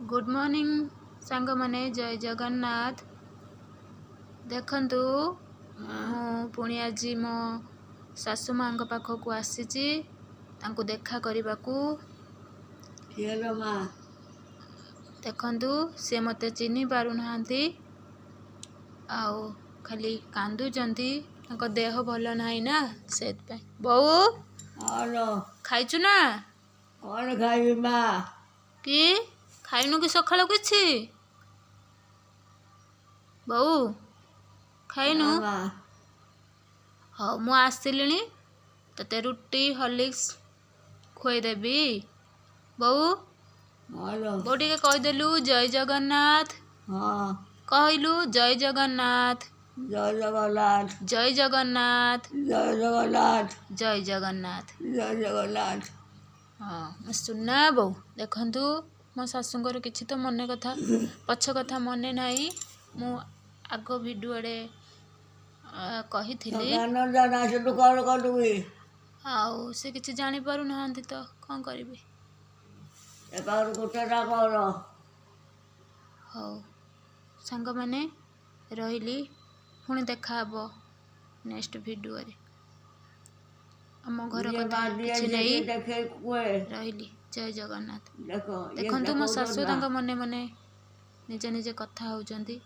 Good morning ସାଙ୍ଗମାନେ, ଜୟ ଜଗନ୍ନାଥ। ଦେଖନ୍ତୁ, ମୁଁ ପୁଣି ଆଜି ମୋ ଶାଶୁ ମାଆଙ୍କ ପାଖକୁ ଆସିଛି ତାଙ୍କୁ ଦେଖା କରିବାକୁ। କିଏ ଲୋ ମା? ଦେଖନ୍ତୁ, ସେ ମୋତେ ଚିହ୍ନି ପାରୁନାହାନ୍ତି ଆଉ ଖାଲି କାନ୍ଦୁଛନ୍ତି। ତାଙ୍କ ଦେହ ଭଲ ନାହିଁ ନା, ସେଥିପାଇଁ। ବୋଉ, ହଁ ଲୋ। ଖାଇଛୁ ନା? କଣ ଖାଇବି ମା? କି ଖାଇନୁ କି ସକାଳୁ କିଛି? ବୋଉ, ଖାଇନୁ? ନା ମା। ହଉ, ମୁଁ ଆସିଲିଣି, ତୋତେ ରୁଟି ହର୍ଲିକ୍ସ ଖୁଆଇଦେବି। ବୋଉ। ହଁ ଲୋ। ବୋଉ, ଟିକେ କହିଦେଲୁ ଜୟ ଜଗନ୍ନାଥ। ହଁ। କହିଲୁ ଜୟ ଜଗନ୍ନାଥ। ଜୟ ଜଗନ୍ନାଥ। ଜୟ ଜଗନ୍ନାଥ। ଜୟ ଜଗନ୍ନାଥ। ଜୟ ଜଗନ୍ନାଥ। ଜୟ ଜଗନ୍ନାଥ। ହଁ, ମୋ ସୁନା ବୋଉ। ଦେଖନ୍ତୁ, ମୋ ଶାଶୁଙ୍କର କିଛି ତ ମନେ କଥା, ପଛ କଥା ମନେ ନାହିଁ। ମୁଁ ଆଗ ଭିଡ଼ିଓରେ କହିଥିଲି। ଜାନା ସେଠୁ କଣ କରିବି? ଆଉ ସେ କିଛି ଜାଣିପାରୁନାହାନ୍ତି ତ କ'ଣ କରିବି? ଏ ପାଖରୁ ଗୋଟେଟା କର। ହଉ ସାଙ୍ଗମାନେ, ରହିଲି, ପୁଣି ଦେଖାହବ ନେକ୍ସଟ ଭିଡ଼ିଓରେ ଆମ ଘର ଇଏ କଥା ମା ଦିଏ କିଛି ନେଇ। ଦେଖେଇ କୁହେ। ରହିଲି, ଜୟ ଜଗନ୍ନାଥ। ଦେଖ ଇଏ। ଦେଖନ୍ତୁ, ମୋ ଶାଶୁ ଦେଖଉଛନ୍ତି ନା। ତାଙ୍କ ମନେ ମନେ ନିଜେ ନିଜେ କଥା ହେଉଛନ୍ତି,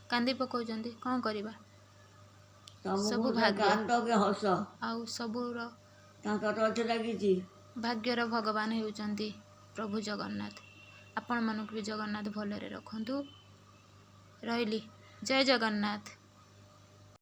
କାନ୍ଦି ପକାଉଛନ୍ତି। କ'ଣ କରିବା? ତମକୁ ସବୁ ସେ ଭାଗ୍ୟ। କାନ୍ଦ କି ହସ, ଆଉ ସବୁର ତାଙ୍କର ଅଛି ଲାଗିଛି। ଭାଗ୍ୟର ଭଗବାନ ହେଉଛନ୍ତି ପ୍ରଭୁ ଜଗନ୍ନାଥ। ଆପଣମାନଙ୍କୁ ବି ଜଗନ୍ନାଥ ଭଲରେ ରଖନ୍ତୁ। ରହିଲି, ଜୟ ଜଗନ୍ନାଥ।